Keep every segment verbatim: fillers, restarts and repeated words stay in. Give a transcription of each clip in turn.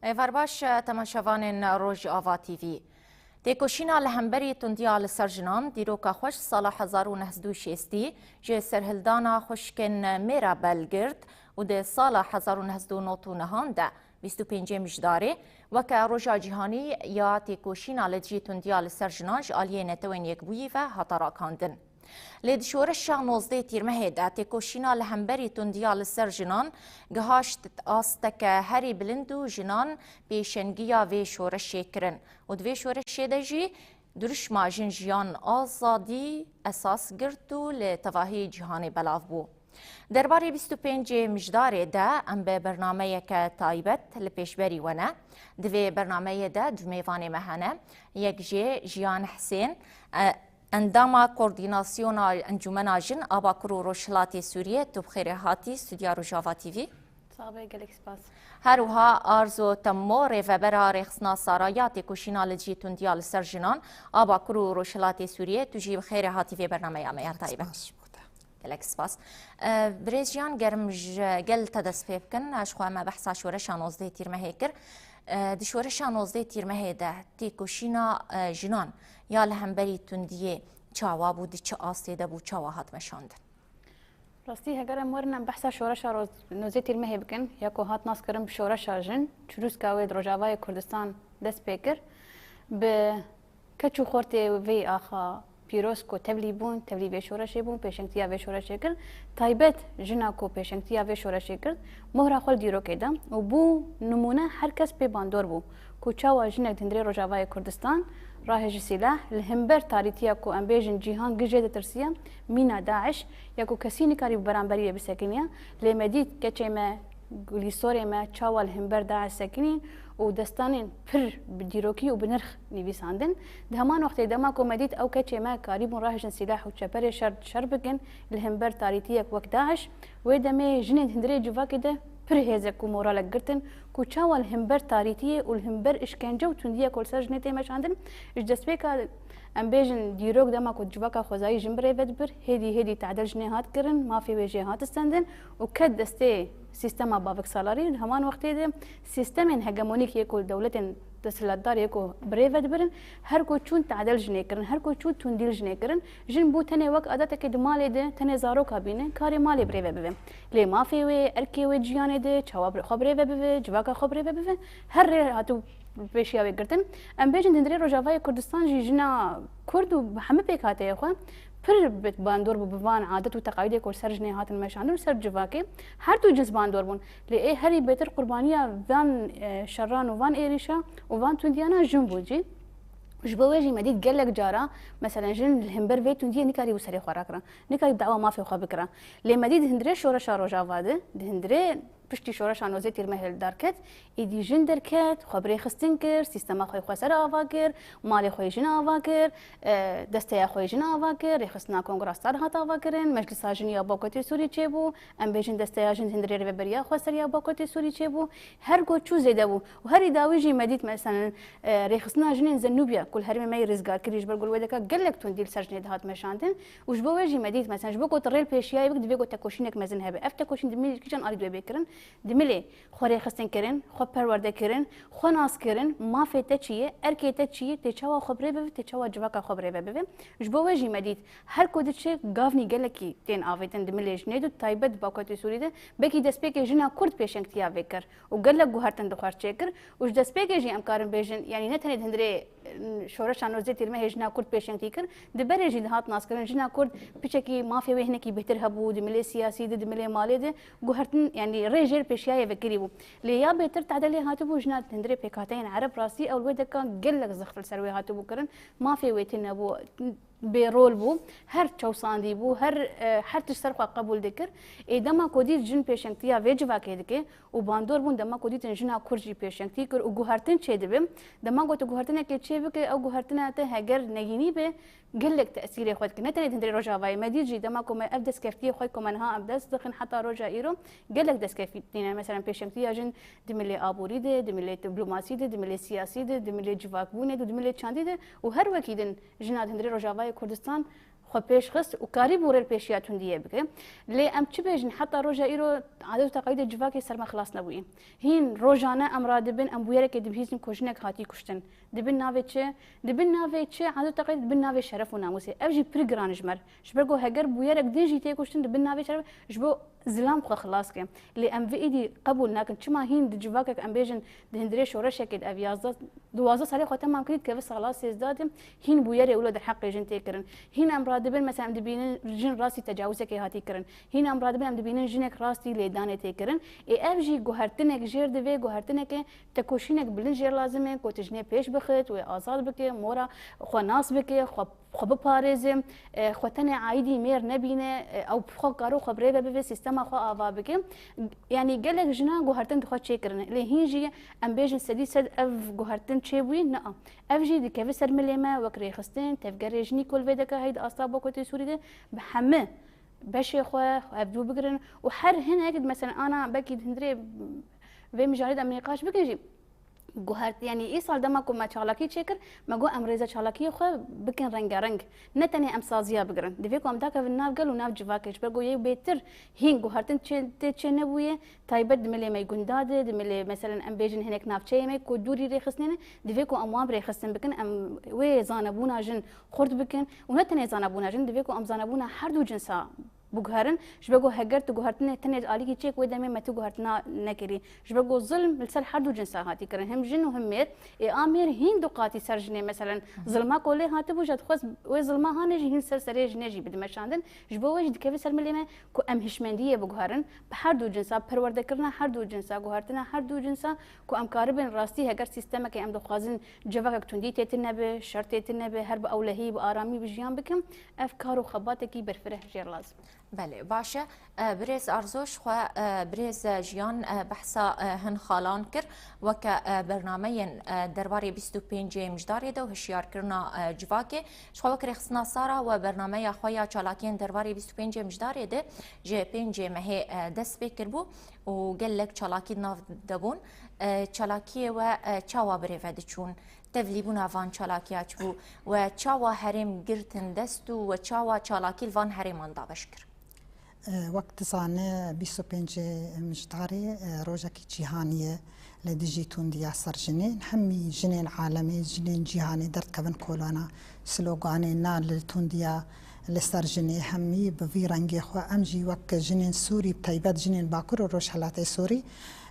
Êvar baş, temaşevanên Rojava T V. Têkoşîna li hemberî tundiya li ser jinan, dîroka xwe ji sala hezar û neh sed û şêstî, ji serhildana xwişkên Mêra bel girt û di sala hezar û neh sed û nod û nehan de, bîst û pêncê Mijdarê, weke Roja Cîhanî ya Têkoşîna li dijî tundiya li ser jinan ji aliyê Netewên Yekbûyî ve hate rakandin. Lê di şoreşa nozdeh Tîrmehê de têkoşîna li hemberî tundiya li ser jinan gihaşt asteke herî bilind û jinan pêşengiya vê şoreşê kirin û di vê şoreşê de jî duruşma jin jiyan azadî esas girt û li tevahî cîhanê belav bû. Derbarê bîst û pêncê Mijdarê de em bi bernameyeke taybet li pêşberî we ne. Di vê bernameyê de du mêvanê me hene. Yek jê Jiyan Hesên, e, Endama Koordînasyona Encûmena Jin a Bakur û Rojhilatê Sûriyê, tu bi xêrê hatî Studya Rojava T V. Sax be, gelek spas. Her wiha Arzo Temmo, rêvebera Rêxistina Sara ya Têkoşîna li Dijî Tundiya li Ser Jinan a Bakur û Rojhilatê Sûriyê, tu jî bi xêrê hatî vê bernameya me ya taybet. Spas ji bo te. Gelek spas. E, Birêz Jiyan, gerim ji gel te dest pê bikin. Ji xwe me behsa şoreşa nozdeh Tîrmehê kir. E, di şoreşa nozdeh Tîrmehê de têkoşîna, e, jinan ya li hemberî tundiyê çawa bû, di çi astê de bû, çawa hat meşandin? Rastî, heger em werin em behsa şoreşa roz-, nozdeh Tîrmehê bikin, ya ku hat naskirin bi şoreşa jin, çirûska wê di Rojavayê Kurdistan dest pê kir. Bi keç û xortê vê axa pîroz ku tevlî bûn, tevlî vê şoreşê bûn, pêşengtiya vê şoreşê kir. Taybet jina ku pêşengtiya vê şoreşê kir, mohra xwe li dîrokê da û bû nimûne, her kes pê bandor bû ku çawa jinek di hundirê Rojavayê Kurdistan rahêje sîleh, li hember tarîtiya ku em bêjin cîhan gijê ditirsiye, mîna DAIŞ, ya ku kesî nikarî bi beramberiyê bisekiniye, lê me dît keçê me, gulîsorê me çawa li hember DAIŞ sekinîn û destanên pir bi dîrokî û bi nirx nivîsandin. Di heman wextê dema ku me dît ew keçê me karîbûn rahêjin sîleh û çeperê şer şer bikin li hember tarîtiyek wek DAIŞ, wê demê jinên di hundirê civakê de pir hêzek û moralek girtin ku çawa li hember tarîtiyê û li hember îşkence û tundiya ku li ser jinê tê meşandin, ji destpêka, em bêjin, dîrok, dema ku civaka xwezayî jin bi rê ve dibir, hêdî hêdî tadel jinê hat kirin, mafê wê jê hat stendin û ket destê sîstema baviksalarî. Di heman wextê de sîstemên hegemonîk yê ku dewletên desthilatdar yê ku bi rê ve dibirin, her ku çûn tadel jinê kirin, her ku çû tundî li jinê kirin, jin bû tenê wek adetekê di malê de tenê zaroka bîne, karê malê bi rê ve bibe. Lê mafê wê, erkê wê ciyanê de, çawa bi-, xwe bi rê ve bibe, civaka xwe bi rê ve bibe, her rê hatibû pêşiya wê girtin. Em bêjin di hundirê Rojavayê Kurdistan jî jina Kurd û bi hemî pêkhateyê xwe pir bi bandor bû bi van adet û teqalîdê ku li ser jinê hatin meşandin û ser civakê. Her du cins bandor bûn. Lê ê herî bêtir qurbaniya van, e, şeran û van êrîşa û van tundiyana jin bû cî. Ji bo wê jî me dît gelek cara, meselen, jin li hember vê tundiyê nikarîbû serê xwe rakirin. Nikarîbû dawa mafê xwe bikirin. Lê me dît di hundirê şoreşa Rojava de, di hundirê piştî şoreşa nozdeh Tîrmehê li dar ket, êdî jin derket, xwe bi rêxistin kir, sîstema xwe xweser ava kir, malê xwe jin ava kir, e, desteya xwe jin ava kir, rêxistina Kongra Star hat ava kirin, Meclisa Jin ya Bakurê Sûrî çêbû, em bêjin desteya jin di hundirê Rêveberiya Xweser ya Bakurê Sûrî çêbû, her ku çû zêde bû. Û herî dawî jî me dît, meselen, e, rêxistina jinên Zenûbiya ku li herêmê me yê rizgar kirî, ji ber ku li wê deka gelek tundî li ser jinê dihat meşandin. Û ji bo wê jî me dît, meselen, ji bo ku tu rê li pêşiyayê bik, divê ku tekoşînek mezin hebe. Ev tekoşîn dimilê kîjan alî divê bê kirin? Dimilê xwe rêxistin kirin, xwe perwerde kirin, xwe nas kirin, mafê te çi ye, erkê te çi ye, tê çawa xwe bi rê bibe, tê çawa civaka xwe bi rê ve bibe. Ji bo wê jî me dît, her ku diçe gavnî gelekî tên avêtin dimilê jinê de, taybet di Bakurê Sûrî de, belkî destpêkê jina Kurd pêşengtiya vê kir û gelek guhertin di xwe re çêkir. Û ji destpêkê jî em karin bêjin, yanî ne tenê di hundirê, e, şoreşa nozdeh Tîrmehê jina Kurd pêşengtî kir, di berê jî dihat naskirin, jina Kurd piçekî mafê wê hinekî bêhtir hebû, di milê siyasî de, di milê malê de guhertin, yanî rê jêr pêşiyayê vekirî bû. Lê ya bêtir tedelê hatibû jina di hundirê pêkhateyên Ereb, rastî ew li wê deka gelek zexf li ser wê hatibû kirin, mafê wê tê nebû, bêrol bû, her çewsandî bû, her, e, her tişt ser xwe qebûl dikir. Ê dema ku dît jin pêşengtiya vê civakê dike û bandor bûn, dema ku dîtin jina Kurd jî pêşengtî kir û guhertin çêdibe, dema ku tu guhertinekê çêbike, ew guhertina te heger neyînî be, gelek tesîrê xwe dike. Ne tenê di hundirê Rojavayê, me dît jî dema ku me ev destkeftiyê xwe ku me niha em dest dixin heta roja îro, gelek destkeftî tîne. Meselen pêşengtiya jin di milê aborî de, di milê diplomasî de, di milê siyasî de, di milê civakbûnê de, di milê çandî de û her wekî din jina di hundirê Rojavayê Kurdistan xwe pêş xist û karîbû rê li pêşiya tundiyê bike. Lê em çi bêjin, heta roja îro adet û teqalîdê civakê ser me xilas nebûye. Hîn rojane em radibin, em bûyerekê dibihîzin ku jinek hatî kuştin. Di bin navê çi? Di bin navê çi? Adet û teqalîd di bin navê şeref û namûsê. Ev jî pir giran ji me re. Ji ber ku heger bûyerek din jî tê kuştin, di bin navê şeref, ji bo zilam xwe xilas ke. Lê em vê îdî qebûl nakin. Çima hîn di civakek, em bêjin, di hundirê şoreşekê de ev yazdeh, duwazdeh salê xwe temam kirî, dikeve sala sêzdeh de hîn bûyerê wilo derheqê jin tê kirin. Hîn em radibin, mesela em dibînin jin rastî tecawizekê hatî kirin. Hîn em radibin, em dibînin jinek rastî lêdanê tê kirin. Ê ev jî guhertinek jêr divê, guhertineke tekoşînek bilind jêr lazim e, ku tu jinê pêş bixit, wê azad bike, mora xwe nas bike, xwe xwe biparêze, e, xwe tenê aîdî mêr nebîne, e, ew xwe karo xwe bi rê ve bive, sîstema xwe ava bike. Yanî gelek jinan guhertin dixwe çêkirin. Lê hîn jî em bêjin sedî sed ev guhertin çêbûyî, na. Ev jî dikeve ser milê me wek rêxistin, tevgerê jinî ku li vê deke hey di asta boykotê Sûrî de bi heme beşê xwe hevdû bigirin û her hinek, mesela ana belkî di hundirê vê mijarê de em nîqaş bikin jî, guhert, yanî îsal dema ku me çalakî çêkir, me got em rêze çalakiyê xwe bikin rengareng. Ne tenê em saziya bigirin. Divê ku em dakevin nav gel û nav civakê. Ji ber ku yê bêtir hîn guhertin çê, tê çê nebûye. Taybet di milê me gunda de, di milê, meselen, em bêjin hinek navçeyê me ku dûrî rêxistinê ne, divê ku em wan bi rêxistin bikin, em wê zanebûna jin xurt bikin. Û ne tenê zanebûna jin, divê ku em zanebûna her du cinsa biguherin. Ji ber ku heger tu guhertinê tenê alîkî çêk wê demê me tu guhertina nekirî. Ji ber ku zilm li ser her du cinsa hatî kirin. Him jin û him mêr. Ê a mêr hîn du qatî ser jinê, meselen, zilma ku lê hatibû, ji dixwest wê zilma hanê jî hîn ser serê jinê jî bide meşandin. Ji bo wê jî dikeve ser milê me ku em hişmendiyê biguherin. Bi her du cinsa, perwerdekirina her du cinsa, guhertina her du cinsa ku em karibin rastî heger sîstemeke em dixwazin civakek tundî tê tune be, şer tê tune be, her bi ewlehî, bi aramî bi jiyan bikin, ev kar û xebatekî berfireh jêr lazim. Belê, baş e. E, birêz Arzo, ji xwe, e, birêz, e, Jiyan, e, behsa, e, hin xalan kir. Weke, e, bernameyên, e, derbarê bîst û pêncê Mijdarê de û hişyarkirina, e, civakê. Ji xwe wek rêxistina Sara we bernameya xwe ya çalakiyên derbarê bîst û pêncê Mijdarê de ji pêncê mehê, e, dest pê kiribû û gelek çalakî di nav de bûn. E, çalakiyê we, e, çawa birêve diçûn? Tevlîbûna van çalakiya çi bû? We çawa herêm girtin dest û we çawa çalakî li van herêman dabeş kir? E, wek dizane, bîst û pêncê Mijdarê, e, rojekî cîhanî ye li dijî tundiya ser jinên. Hemî jinên alemê, jinên cîhanê derdikevin kolana sloganê na li tundiya li ser jinê. Hemî bi vî rengê xwe. Em jî wek jinên Sûrî, bi taybet jinên Bakur û Rojhelatê Sûrî,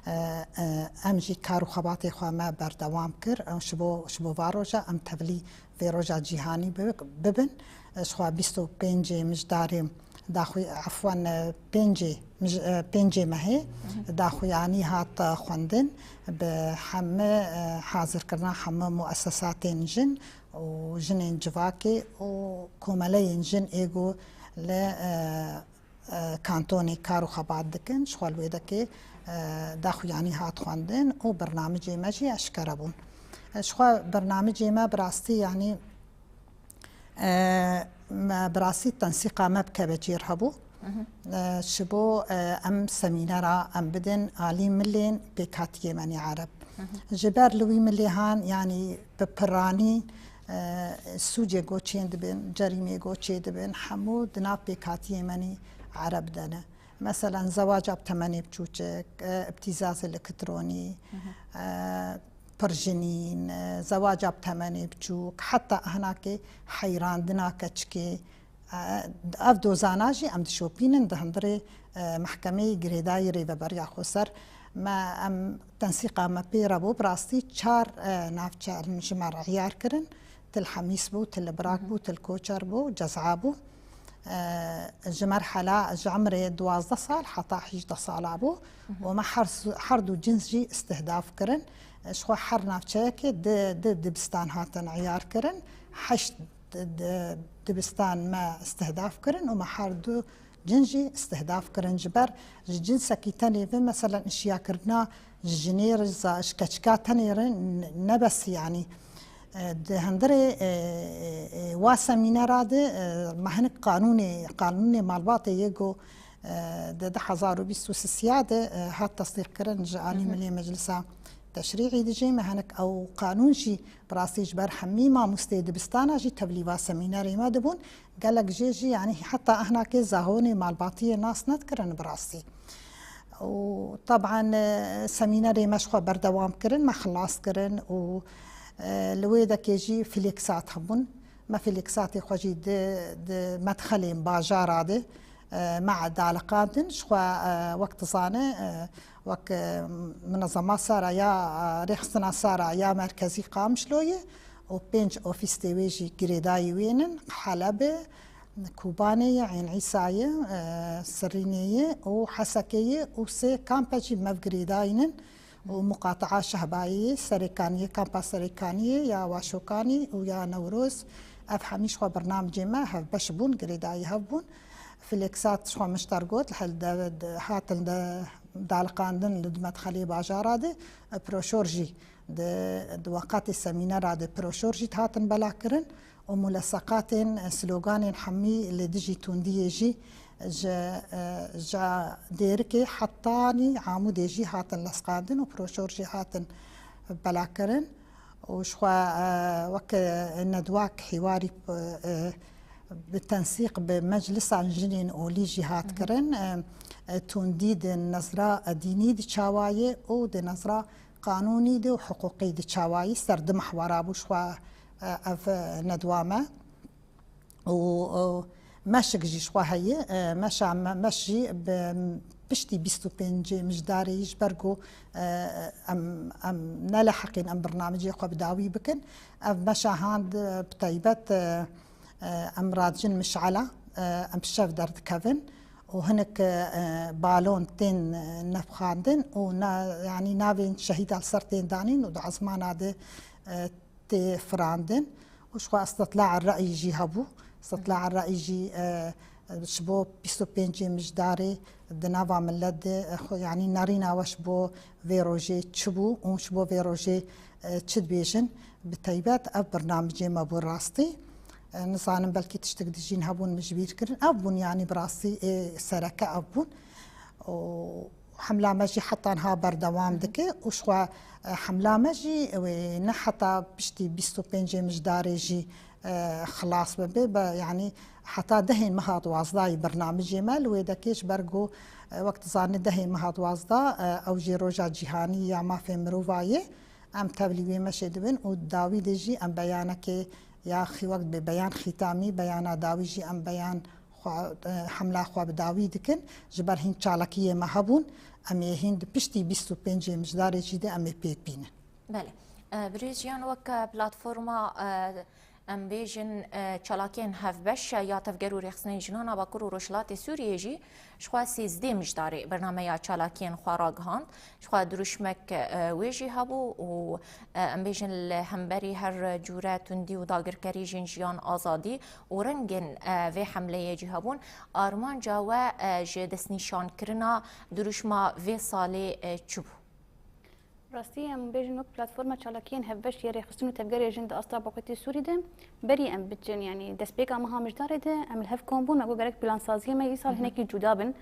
e, e, em jî kar û xebatê xwe me berdewam kir. Ji bo, ji bo va roja em tevlî vê roja cîhanî bi-, bibin. Ji xwe bîst û pêncê Mijdarê daxuy-, efwan, e, pêncê mij-, e, pêncê mehê daxuyanî hat, e, xwendin. Bi heme, e, hazirkirina heme muessesatên jin û jinên civakê û komeleyên jin ê ku li, e, e, kantonê kar û xebat dikin, ji xwe li wê dekê, e, daxuyanî hat xwendin û bernamicê me jî eşkere bûn. E, ji xwe bernamicê me bi rastî, yanî, e, me bi rastî tensîqa me bi kevecêr hebû. E, ji bo, e, em semînera em bidin alî milên pêkhatiyê me nê Ereb. Ji ber li wî milê han, yanî bi piranî, e, sûcê goçên dibin, cerîmê goçê dibin, hemû di nav pêkhatiyê me nê Ereb de ne. Meselen, zewaca bi temenê biçûçik, e, îptîzazê elektronî, e, pirjinîn, e, zewaca bi temenê biçûk, heta hinakê heyrandina keçikê, e, ev dozana jî em dişopînin di hundirê, e, mehkemeyê girêdayî rêveberiya xweser. Me, em tensîqa me pê re bû, bi rastî çar, e, navçe ji me re îyar kirin. Til Hemîs bû, Til Birak bû, Til Koçer bû, Cez'a bû. E, ji merhela, ji emrê duwazdeh sal heta hejdeh sala bû. Û me her su-, her du cins jî istihdaf kirin. E, ji xwe her navçeyekê di, di dibistan hatin îyar kirin. Heşt di, di, dibistan me istihdaf kirin û me her du cin jî istihdaf kirin. Ji ber ji cinsekî tenê ve, meselen, îşiyakirina ji jinê re, za-, ji keçika tenê re n-, nebes, yanî. E, di hundirê, e, e, e, wa semînera de, e, me hinek qanûnê, qanûnê malbatê yê ku, e, di du hezar û bîst û sisiya de, e, hat tesdîqkirin ji alî Milê Meclisa teşrî'î dijî, me hinek ew qanûn jî bi rastî ji ber hemî mamostê dibistana jî tevlî va semînerê me dibûn. Gelek jê jî, yanî heta ehnakê zahonê malbatiyê nas nedikirin bi rastî. Û teban, e, semînerê me ji xwe berdewam kirin, me xilas kirin û, e, li wê dekê jî fîlêksat hebûn. Me fîlêksatê xwe jî di, di medxelên bajara de, e, me daliqandin. Ji xwe, e, wek dizane, e, wek, e, minezema sara ya, e, rêxistina sara ya merkezî Qamişlo ye û pênc ofîstê wê jî girêdayî wê nin. Helebê, Kobanê ye, Ên Îsa ye, e, Sirînê ye û Hesekê ye û sê kampe jî me girêdayî nin. û muqataa Şehbayê, Serêkaniyê, kampa Serêkaniyê ya Waşokanî û ya Newroz, ev hemî ji xwe bernamecê me hevbeş bûn, girêdayî hev bûn. Fîlêksat ji xwe min ji te re got, li hel de, de, hatin de daliqandin li di medxelê bajara de, proşor jî di, di weqatê semînera de proşor jî hatin belakirin. û muleseqatên, e, sloganên hemî li dijî tundiyê jî ji, e, ji Dêrikê hetanî Amûdê jî hatin lesqandin û proşor jî hatin belakirin. Û ji xwe, e, wek, e, nedwak hîwarî, e, bi tensîq bi meclisan jinên olî jî hat kirin. E, e, tundî di nezra dînî di çawa ye û di nezra qanûnî de û hiqûqî de çawayî ser du mehwera bû ji xwe, e, ev, e, nedwa me. Û, e, meşik jî ji xwe heye. E, meşa me, meş jî bi piştî bîst û pêncê mijdarê yî ji ber ku, e, em, em neleheqîn em birnamecê xwe bi dawî bikin. Ev meşa hand, e, bi taybet, e, e, em radijin mişela, e, em bi şev derdikevin. û hinek, e, balon tên, e, nefxandin û na-, yanî navên şehîdan li ser tên danîn û di ezmana de, e, tê firandin. Û ji xwe îstitla re'yî jî hebû. Îstitla re'yî jî, e, ji bo bîst û pêncê mijdarê di nava milet de, e, xwe, yanî nerîna we ji bo vê rojê çi bû û ji bo vê rojê, e, çi dibêjin? Bi taybet ev birnamecê me bû rastî. E, nizanim belkî tiştek dijîn hebûn min ji bîr kirin. Ev bûn, yanî bi rastî ê sereke ev bûn. Û hemla me jî heta niha berdewam dike û ji xwe, e, hemla me jî wê ne heta piştî bîst û pêncê mijdarê jî, e, xilas bibe. Be, yanî heta dehên meha duwazdahî bernamecê me li wê dekê ji ber ku, e, wek dizanî dehê meha duwazdeh, e, ew jî roja cîhanî ya mafê mirova ye. Em tevlî wê meşê dibin û dawî de jî em beyanekê ya xî-, wek bi beyan xîtamî, beyana dawî jî em beyan xwe, e, hemla xwe bi dawî dikin. Ji ber hîn çalakiyê me hebûn, em ê hîn di piştî bîst û pêncê mijdarê jî de em ê pêk bînin. Belê. E, birêz Jiyan, wek, e, platforma, e, em bêjin, e, çalakiyên hevbeş ya Tevger û Rêxistinên Jinan a Bakur û Rojhilatê Sûriyê jî ji xwe sêzdeh mijdarê bernameya çalakiyên xwe ragihand. Ji xwe dirûşmek, e, wê jî hebû û, e, em bêjin li hemberî her cûre tundî û dagirkerî jin, jiyan, azadî û rengên, e, vê hemleyê jî hebûn. Armanca we, e, ji destnîşankirina dirûşma vê salê, e, çi bû? Rastî em bêjin wek platforma çalakiyên hevbeş yê rêxistin û tevgerê jin di asta Bakurê Sûrî de, berî em biçin, yanî destpêka meha mijdarê de em li hev kom bûn, me got gerek plansaziyê me îsal hinekî cuda bin.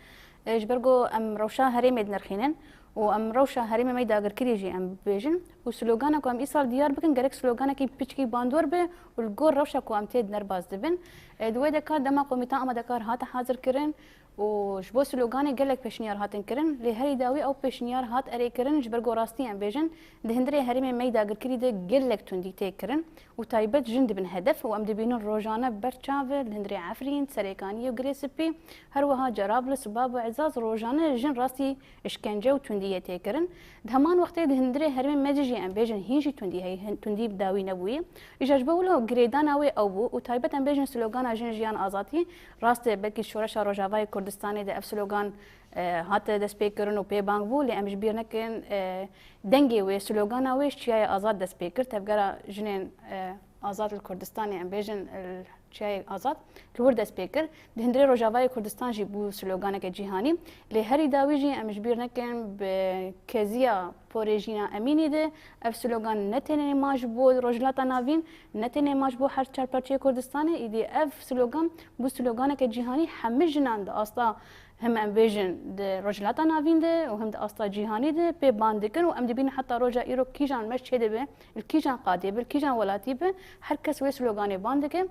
E, ji ber ku em rewşa herêmê dinirxînin û em rewşa herêmê me yê dagirkirî jî em bibêjin û slogana ku em îsal diyar bikin gerek sloganekî piçkî bandor be û li gor rewşa ku em tê di derbas dibin. E, di wê de ka dema komîta amadekar hate hazirkirin, û ji bo sloganê gelek pêşniyar hatin kirin, lê herî dawî ew pêşniyar hat erêkirin, ji ber ku rastî em bêjin, di hundirê herêmê me yê dagirkirî de gelek tundî tê kirin û taybet jin dibin hedef û em dibînin rojane ber çav e li hundirê Efrîn, Serêkaniyê û Girê Spî, her wiha Cerablus, Bab û Ezaz rojane jin rastî îşkence û tundiyê tê kirin. Di heman wextê di hundirê herêmê me de jî em bêjin hîn jî tundî heye, hin-, tundî bi dawî nebûye. Îja ji bo wilo girêdana wê ew bû û taybet em bêjin slogana jin, jiyan, azadî. Rast e, belkî Şoreşa Rojavayê Kurdistanê de ev slogan, e, hate destpêkirin û pê bang bû, lê em ji bîr nekin, e, dengê wê, slogana wê ji Çiyayê Azad dest pê kir. Tevgera Jinên, e, Azad li Kurdistanê, em bêjin, e, Çiyayê Azad li wir dest pê kir. Di hundirê Rojavayê Kurdistan jî bû sloganeke cîhanî. Lê herî dawî jî em ji bîr nekin, bi keziya Porê Jîna Emînî de ev slogan ne tenê ma ji bo Rojhilata Navîn, ne tenê ma ji bo her çar parçeyê Kurdistanê, îdî ev slogan bû sloganeke cîhanî, hemî jinan di asta Him em bêjin di Rojhilata Navîn de û him di asta cîhanî de pê ban dikin û em dibînin heta roja îro kîjan meş çêdibe, li kîjan qadê be, li kîjan welatî be, her kes wê sloganê ban dike.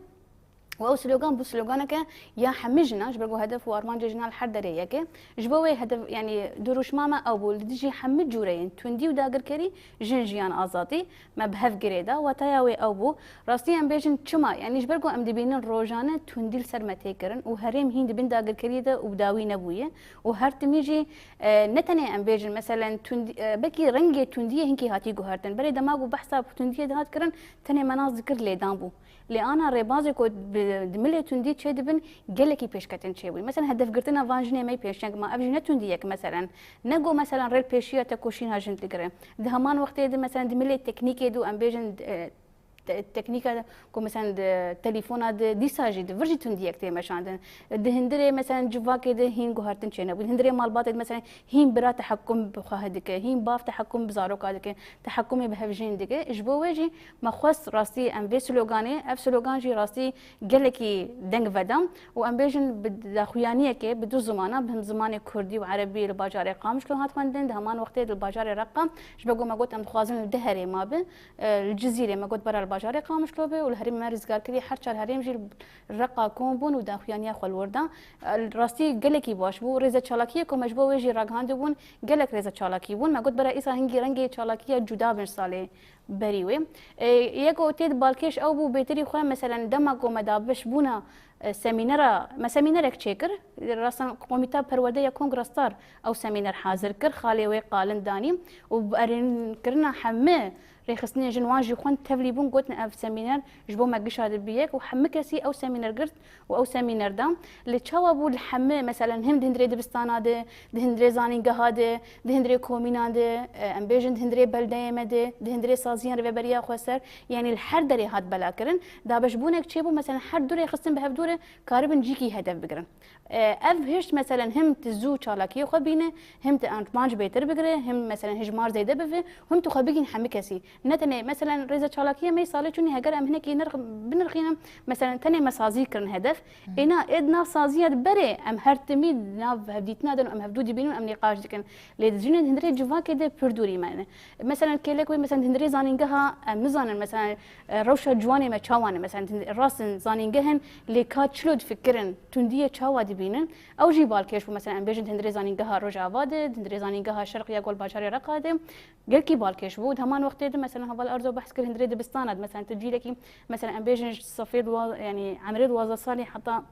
Û ew slogan bû sloganeke ya hemî jinan, ji ber ku hedef û armancê jinan li her derê yek e. Ji bo wê hedef, yanî dirûşma me ew bû, li dijî hemî cûreyên tundî û dagirkerî, jin, jiyan, azadî, me bi hev girê da. Wataya wê ew bû. Rastî em bêjin çima? Yanî ji ber ku em dibînin rojane tundî li ser me tê kirin û herêm hîn di bin dagirkeriyê de û bi dawî nebûye. Û her timî jî, e, ne tenê em bêjin, meselen, tundî, e, belkî rengê tundiyê hinkî hatî guhertin. Berê dema ku behsa tundiyê dihat kirin, tenê me nas dikir lêdan bû. Lê ana rêbazê ku bi, di milê tundî çêdibin, gelekî pêşketin çêbûyî. Meselen, hedefgirtina van jinê me yî pêşeng ma, ev jî ne tundiyek, meselen. Ne ku, meselen, rê li pêşiya tekoşîna jin digire. Di heman wextê de, meselen, di milê teknîkê de û em bêjin, e, te-, teknîka ku, meselen, di telefona de, dîsa jî di vir jî tundiyek tê meşandin. Di hundirê, meselen, civakê de hîn guhertin çênebû. Di hundirê malbatê de, meselen, hîn bira tehekum bi xwe dike, hîn bav tehekum bi zaroka dike, tehekumê bi hev jin dike. Ji bo wê jî me xwest rastî em vê sloganê, ev slogan jî rastî gelekî deng veda û em bêjin bi daxuyaniyekê bi du zimana, bi him zimanê kurdî û erebî li bajarê Qamişlo hat xwendin, di heman wextê di bajarê Reqa, ji ber ku me got em dixwazin li du herêma be, e, li Cizîrê me got bera li bajarê Qamişlo be û li herêmê me rîzgar kiriye her çar herêm jî li Reqa kom bûn û daxuyaniya xwe li wir da. E, rastî gelekî baş bû. Rêze çalakiyê ku me ji bo wê jî ragihandibûn, gelek rêze çalakî bûn. Me got bera îsal hingî rengê çalakiya cuda bin ji salê berî wê. E, yek û tê di balkêş ew bû, bêtirî xwe, meselen, dema ku me dabeş bûna, e, semînera, me semînerek çêkir. Rastan Komîta Perwerde ya Kongra Star ew semîner hazir kir, xalê wê qalin danî û bi erênkirina hemî rêxistinên jin wan jî xwend tevlî bûn, gotin ev semîner ji bo me gişa dibe yek û hemî kesî ew semîner girt û ew semîner da. Lê çawa bû li hemî, meselen, him di hundirê dibistana de, di hundirê zanîngeha de, di hundirê komînan de, e, em bêjin di hundirê beldeyê me de, di hundirê saziyan rêveberiya xweser, yanî li her derê hat belakirin. Dabeşbûnek çêbû, meselen, her du rêxistin bi hev dû re karibin cîkî hedef bigirin. E, ev hişt, meselen, him tu zû çalakiyê xwe bîne, him tu armanc bêtir bigire, him, meselen, hijmar zêde bibe, him tu xwe bigîn hemî kesî. Ne tenê, meselen, rêze çalakiyê me yî salê çûnî, heger em hinekî nirx-, binirxînin, meselen, tenê me sazî kirin hedef. Êna ê di nav saziya di berê em her timî di nav hevdîtina de em hevdû dibînin û em nîqaş dikin. Lê di jinên hundirê civakê de pir dûrî me ne. Meselen, kêlek wê, meselen, hundirê zanîngeha em nizanin, meselen, e, rewşa ciwanê me çawa ne, meselen, hin-, rast in zanîngeh in, lê ka çilo difikirin, tundiyê çawa dibînin, ew jî balkêş bû, meselen, em bêjin di hundirê zanîngeha Rojava de, di hundirê zanîngeha Şerq ya gol bajarê Reqa de, gelkî balkêş bû. Di heman wextê de, meselen, heval Arzo behs kir, hundirê dibistana de, meselen, tu cîlekî, meselen, em bêjin ji sifê duwa-, yanî emrê duwazdeh salî heta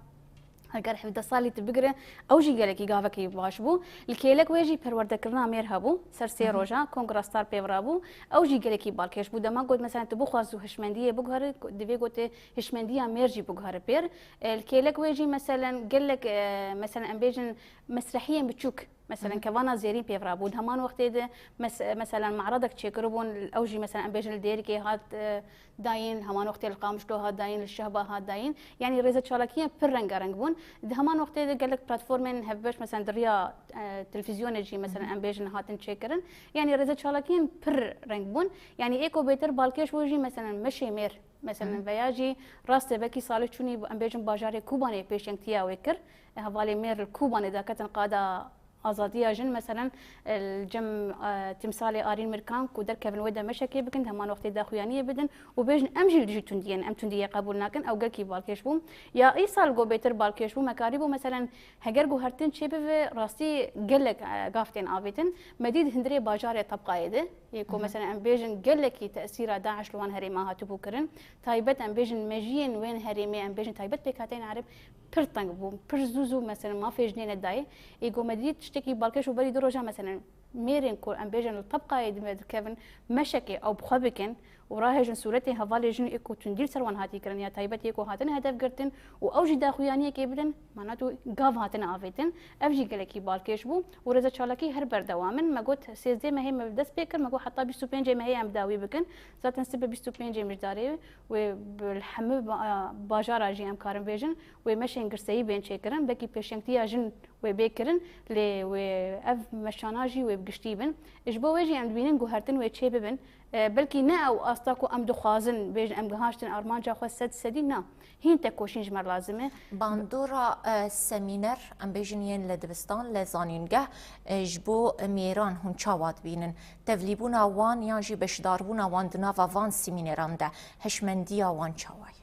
heger hevdeh salî tu bigire, ew jî gelekî gavekî baş bû. Li kêlek wê jî perwerdekirina mêr hebû, ser sê roja Kongra Star pê ve rabû, ew jî gelekî balkêş bû. Dema got, meselen, tu bixwaz û hişmendiyê biguhere, divê gotê hişmendiya mêr jî biguhere pêr. E, li kêlek wê jî, meselen, gelek, e, meselen, em bêjin mesrehiyên biçûk, meselen, kevana zêrîn pê ve rabûn. Heman wextê de mes-, meselen, me'redek çêkiribûn, ew jî, meselen, em bêjin li Dêrikê hat, e, dayîn, heman wextê li Qamişlo hat dayîn, li Şehba hat dayîn. Yanî rêze çalakiyên pir rengareng bûn. Di heman wextê de gelek platformên hevbeş, meselen, di riya, e, televîzyonê jî, meselen, em bêjin hatin çêkirin. Yanî rêze çalakiyên pir reng bûn. Yanî ê ku bêtir balkêş bû jî, meselen, meşê mêr, meselen, veya jî rastê belkî salê çûnî, em bêjin, bajarê Kobanê pêşengtiya wê kir. Hevalê mêr li Kobanê daketin qada azadiya jin, meselen, li cem, e, timsalê Arîn Mirkan ku derkevin wê de meşekê bikin, di heman wextê daxuyaniyê bidin û bêjin, em jî li dijî tundiyê ne, em tundiyê qebûl nakin, ew gelkî balkêş bû. Ya îsal go bêtir balkêş bû, me karîbû, meselen, heger guhertin çêbibe, rastî gelek, e, gav tên avêtin. Me dît hundirê bajarê Tebqayê de, yê ku, meselen, em bêjin gelekî tesîra DAIŞ li wan herêma hatibû kirin. Taybet em bêjin mejiyên wên herêmê, em bêjin taybet pêkhateyên erib, pir teng bû, pir zû zû, meselen, mafê jinê nedayê. Ê ku me dît tiştekî balkêş û berî du roja, meselen, mêrên ku em bêjin li Tebqayê di me dikevin, meşekê ew bi xwe bikin û rahêjin sûretê hevalê jin ê ku tundî li ser wan hatî kirin ya taybet yê ku hatine hedef girtin û ew jî daxuyaniyekê bidin, mana tu gav hatine avêtin. Ev jî gelekî balkêş bû û rêze çalakî her berdewam in. Me got sêzdeh mehê me bi dest pê kir, me got heta bîst û pêncê mehê em bi dawî bikin. Zaten sibe bîst û pêncê mijdarê wê bi, li hemû ba-, bajara jî em karin bêjin, wê meşên girseyî bên çêkirin. Belkî pêşengtiya jin wê bê kirin, lê wê ev meşana jî wê bi giştî bin. Ji bo wê jî em dibînin guhertin wê çê bibin. E, belkî ne ew asta ku em dixwazin, bêjin em gihaştin armanca xwe sed sedî, na. Hîn tekoşîn ji me lazim e. Bandora, e, semîner, em bêjin yên li dibistan, li zanîngeh, e, ji bo mêran hûn çawa dibînin? Tevlîbûna wan yan jî beşdarbûna wan di nava van semîneran de, hişmendiya wan çawa ye?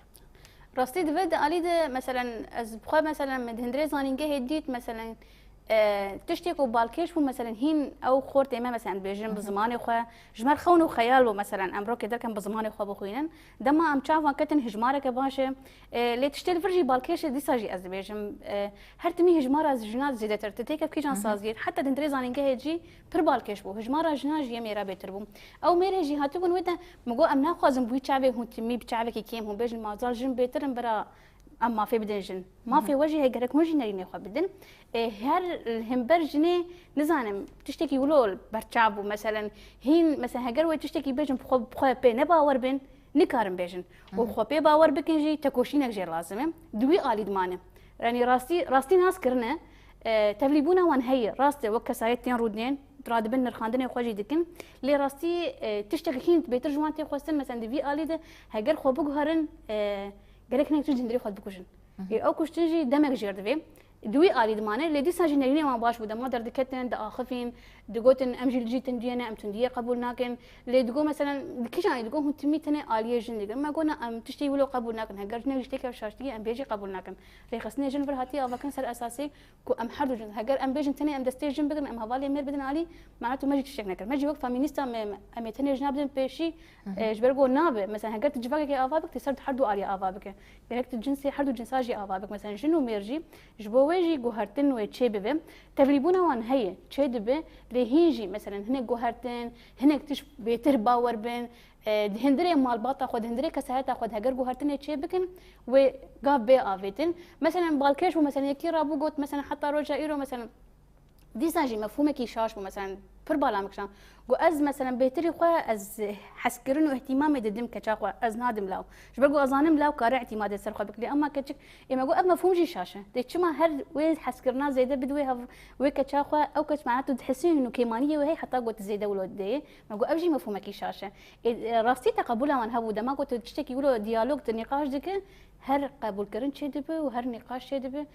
Rastî di vê de alî de, meselen, ez bi xwe, meselen, min di hundirê zanîngehê dît, meselen, e, tiştê ku balkêş bû, meselen, hîn ew xortê me, meselen, dibêjin bi Hı hı. zimanê xwe, ji me re xewn û xeyal bû, meselen, em rokê derkem bi zimanê xwe bixwînin. Dema em çavan ketin, hijmareke baş e. E, lê tiştê li vir jî balkêş e, dîsa jî ez dibêjim, e, her timî hijmara jina zêdetir. Tu têkev kîjan Hı hı. saziyê, heta di hundirê zanîngehê jî pir balkêş bû. Hijmara jina jî yê mêra bêtir bû. Ew mêrê jî hatibûn wê de, min got, em naxwazin bi wî çavê hûn timî bi çavekî kêm hûn bêjin, mazal jin bêtir in, bira em mafê bidin jin. Mafê we jî heye, gerek hûn jî nerînê xwe bidin. E, her himber jinê, nizanim, tiştekî wilo berçav bû. Meselen, hîn, meselen, heger wê tiştekî bêjin, bi xwe, bi xwe pê ne bawer bin, nikarin bêjin. Û Hı hı. xwe pê bawer bikin jî, tekoşînek jê lazim e. Di wî alî dimane. Yanî rastî, rastî nas kirine, e, tevlîbûna wan heye, rast e, wek kesayet tên rûdinên, radibin nirxandinê xwe jî dikin. Lê rastî, e, tiştek hîn bêtir ji wan tê xwestin, meselen, di vî alî de heger xwe biguherin, e, gerek hinek tişt ji hundirê xwe bikujin. Hı hı. Ê, ew kuştin jî demek jêr divê. Di wî alî dimane, lê dîsa jî nerînê wan baş bû. Dema derdiketin, diaxifîn, digotin, em jî li cî tundiyê ne, em tundiyê qebûl nakin. Lê digo, meselen, di kîjan alî digo, hûn timî tenê aliyê jin dikin. Me got, na, em tiştê wilo qebûl nakin. Heger jinek jî têkeve şaştiyê, em bê jî qebûl nakin. Rêxistinê jin vir hatiye avakirin ser esasê ku em her du jin, heger em bêjin tenê em destê jin bigirin, em hevalê mêr bidin alî, mana tu me jî tiştek nekir. Me jî wek femînîsta me, em ê tenê jina bidin pêşî, Hı hı. e, ji ber ku nabe. Mesela heger tu civakekê ava bik, tu ser her du alî ava bike. Gerek tu cinsê, her du cinsa jî ava bik. Mesela jin û mêr jî, ji bo wê jî guhertin wê çê bibe. Tevlîbûna wan heye, çê dibe, lê hîn jî, mesela hinek guhertin, hinek tişt bêtir bawer bin, e, di hundirê malbata xwe, di hundirê kesayeta xwe de heger guhertinê çê bikin, wê gav bê avêtin. Mesela balkêş bû, mesela yekî rabû got, mesela heta roja îro, mesela dîsa jî mefhûmekî şaş bû, mesela pir bala min kişand. Got, ez, mesela bêtirî xwe, ez hezkirin û îhtîmamê didim keça xwe, ez nadim law. Ji ber ku ez zanim law kare îtîmadê ser xwe bike, lê ema keçik, ê me got, ev mefhûm jî şaş e. Dê çima her wê hezkirina zêde bid wê hev-, wê keça xwe, ew keç, mana tu dihesî hûn û kêmaniyê wê heye, heta got zêde wilo didê. Me got, ev jî mefhûmekî şaş e. Ê, e, rastî teqebûla wan hebû, dema ku tu tiştekî wilo diyalog, tu nîqaş dike, her qebûlkirin çêdibe û her nîqaş çêdibe,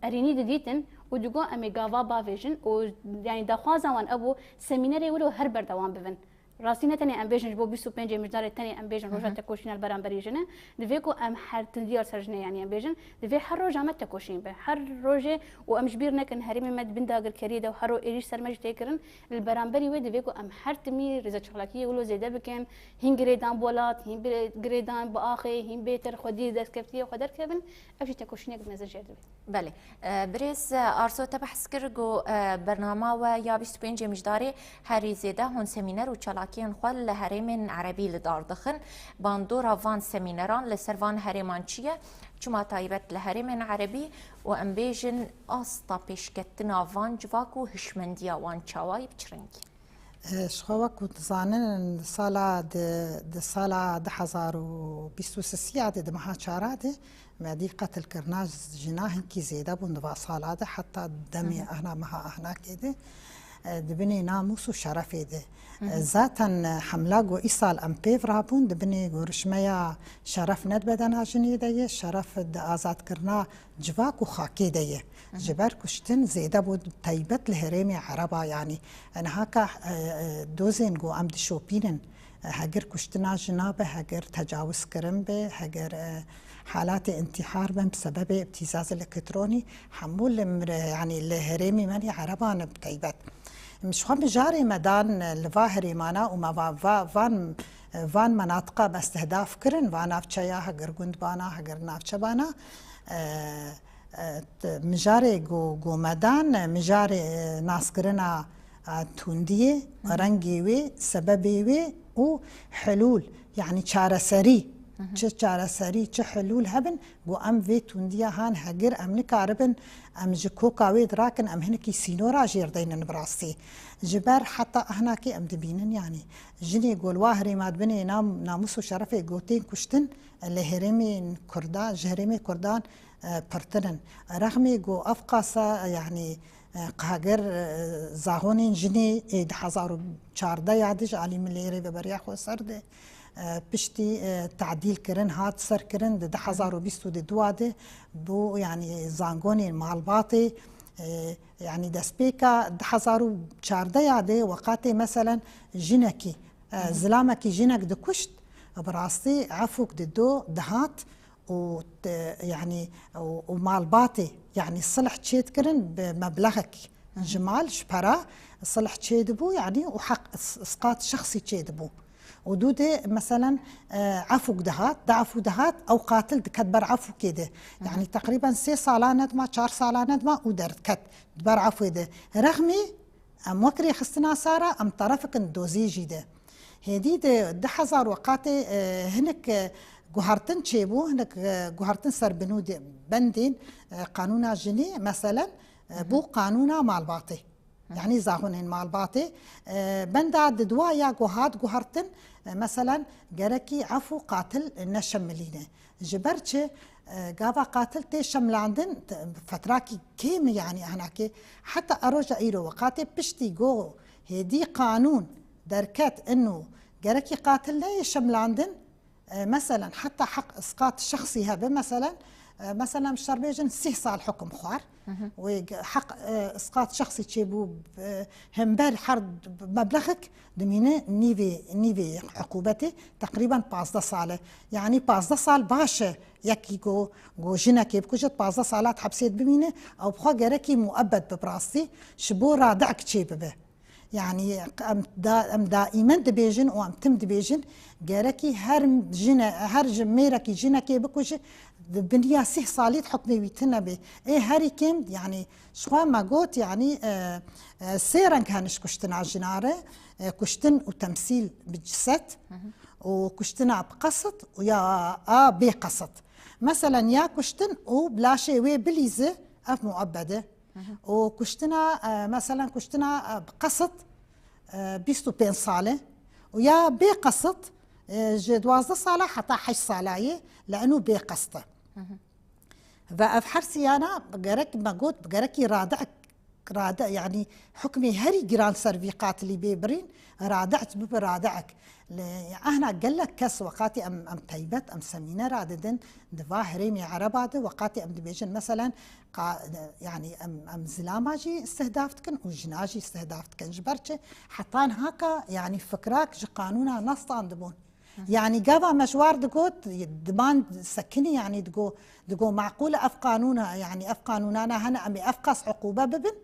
erênî didîtin û digo, em ê gava bavêjin û, yanî, daxwaza wan ew bû, semînerê wilo her berdewam bibin. Rastî ne tenê em bêjin ji bo bîst û pêncê Mijdarê tenê em bêjin Hı roja hı. tekoşîna li beramberî jinê. Divê ku em her tundiya li ser jinê, yanî em bêjin, divê her roja me tekoşîn be. Her rojê û em ji bîr nekin herêmê me di bin dagirkeriyê de û her ro êrîş ser me jî tê kirin. Li beramberî wê divê ku em her timî rêzeçalakiyê wilo zêde bikin. Hîn girêdan bi welat, hîn bi-, girêdan bi axê, hîn bêtir xwedî destkeftiyê xwe derkevin. Ev jî tekoşînek mezin jê dibe. Belê. E, birêz, e, Arso, te behs kir ku, e, bernama we ya bîst û pêncê Mijdarê herî zêde hûn semîner û çalakiyên xwe li herêmên erebî li dar dixin. Bandora van semîneran li ser van herêman çi ye? Çima taybet li herêmên erebî û em bêjin asta pêşketina van civak û hişmendiya wan çawa ye, bi çi rengî? E, ji xwe wek ku dizanin, di sala, di, di sala du hezar û bîst û sisiya de, di meha çara de, me dî qetilkirina jina hinkî zêde bûn di va sala de, heta demê Hı hı. ahna meha ahnakê de, e, di binê namûs û şerefê de. Hı hı. E, zaten, e, hemla ku îsal em pêv rabûn, di binê gorişmeya şeref ne di bedena jinê de ye, şeref di azadkirina civak û xakê de ye. Hı hı. Ji ber kuştin zêde bû, taybet li herêmê Ereba, yanî, e, niha ka, e, e, dozên ku em dişopînin, e, heger kuştina jina be, heger tecawiz kirin be, heger, e, halatê întîhar bin bi sebebê îbtîzaz elektronî, hemû li mir-, yanî li herêmê me yê Ereban bi taybet. Min ji xwe mijarê me dan, e, li va herêmana û me va, va, van, e, van menatiqa me istihdaf kirin, va navçeya, heger gund bana, heger navçe bana, e, e, t-, mijarê ku, ku me dan, e, mijarê, e, naskirina, e, tundiyê, Hı hı. rengê wê, sebebê wê û hilûl, yanî çareserî, Hı hı. çi çareserî, çi hilûl hebin, ku em vê tundiya han hegir em nikaribin, em ji koka wê dirakin, em hinekî sînora jêr deynin bi rastî. Ji ber heta ahnakî em dibînin, yanî jinê ku li wa herêma dibinê nam-, namûs û şerefê ku tên kuştin, li herêmên Kurda, ji herêmê Kurdan, e, pirtir in. Rexmê ku ev qasa, e, yanî, e, qagir, e, zaxonên jinê ê du hezar û çardeh ya de ji alî Milê Rêveberiya Xweser de, e, piştî, e, tadîl kirin, hat serkirin di du hezar û bîst û du de bû, yanî zangonên malbatê, e, yanî destpêka du hezar û çardeh ya de weqatê meselen jinekî, e, zilamekî jinek dikuşt, bi rastî efûk dido, dihat, û te-, yanî, û, û malbatê, yanî silh çêdikirin bi meblexek ji mal, ji pera, silh çêdibû, yanî û heq is-, isqat şexsî çêdibû. Û dû de, meselen, e, efûk dihat, di efû dihat, ew qatil diket ber efûkê de. Yanî teqrîben sê sala nedima, çar sala nedima û derdiket di ber efûê de. Rexmî Em wek rêxistina sara, em terefik in dozê jî de. Hêdî di du hezar weqatê, e, hinek, e, guhertin çêbû, hinek, e, guhertin ser binû de bendên, e, qanûna jinê, meselen, e, bû qanûna malbatê. Yanî zaxonên malbatê, e, benda di dua ya ku hat guhertin, e, meselen, gerekî efû qatil neşemilîne. Ji ber çi? E, gava qatil tê şemlandin, te-, fetrakî kêm e, yanî hinakê. Heta eroja îro weqatê piştî go hêdî qanûn derket inu gerekî qatil neyê şemlandin. E, meselen heta heq isqat şexsî hebe, meselen, e, meselen şerbêjin sîh sal hukm xwar. Wê ge-, heq, e, isqat şexsî çêbû, e, hember her meblexek dimîne nîvê, nîvê uqûbetê, teqrîben pazdeh sal e. Yanî pazdeh sal baş e, yekî ku, ku jinekê bikuje, pazdeh salat hepsê bimîne, ew bi xwe gerekî muebbet bi, bi rastî, ji bo radi'ek çê bibe. Yanî em da-, em daîmen dibêjin û em tim dibêjin, gerekî her jine-, her ji mêrekî jinekê bikuje, di biniya sîh salî di hukmê wî tune bê. Ê herî kêm, yanî ji xwe me got, yanî, e, e, sê reng hene ji kuştina jina re, e, kuştin û temsîl bi ciset û kuştina bi qesit û ya a bê qesit. Meselen ya kuştin û bi laşê wê bilîze, ev muebbed e. Û kuştina, e, meselen kuştina, e, bi qesit, e, bîst û pênc sal e. Û ya bê qesit, e, ji duwazdeh sala heta heşt sala ye, li eno bê qesit e. Ve ev her siyana gerek me got, gerekî radi'ek, radi-, yanî hukmê herî giran ser vî qatilî bê birîn, radi'ek bibe radi'ek. Li ehna gelek kes weqatî em, em teybet, em semînera didin, di va herêmê Ereba de weqatî em dibêjin, meselen, qa-, yanî em, em zilama jî istihdaf dikin û jina jî istihdaf dikin. Ji ber çi? Heta nihaka, yanî fikrak ji qanûna nestandibûn. Yanî gava me ji war digot, diman sekinî, yanî digo, digo maqûl e ev qanûna, yanî ev qanûnana hene, em ê ev qas uqûbe bibin.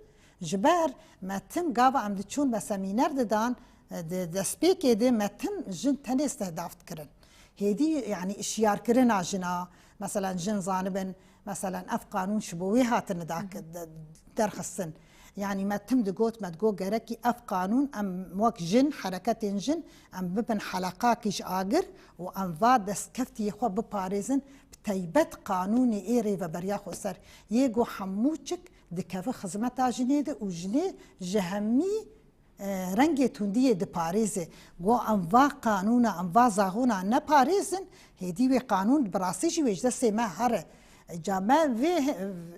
Ji ber me tim gava em diçûn me semîner didan, di destpêkê de me tim jin tenê istihdaf dikirin. Hêdî, yanî, işyarkirina jina, meselen, jin zanibin, meselen, ev qanûn ji bo wê hatine dak-, de-, derxistin. Yanî, me tim digot, me digot, gerekî ev qanûn em wek jin, hereketên jin, em bibin heleqakî ji agir û em va destkeftiyê xwe biparêzin, bi teybet qanûnê ê rêveberiya xweser, yê ku hemû çik dikeve xizmeta jinê de û jinê ji hemî, e, rengê tundiyê diparêze. Go em va qanûna, em va zaxona neparêzin, hêdî wê qanûn bi rastî jî wê ji destê me here. Ca me vê,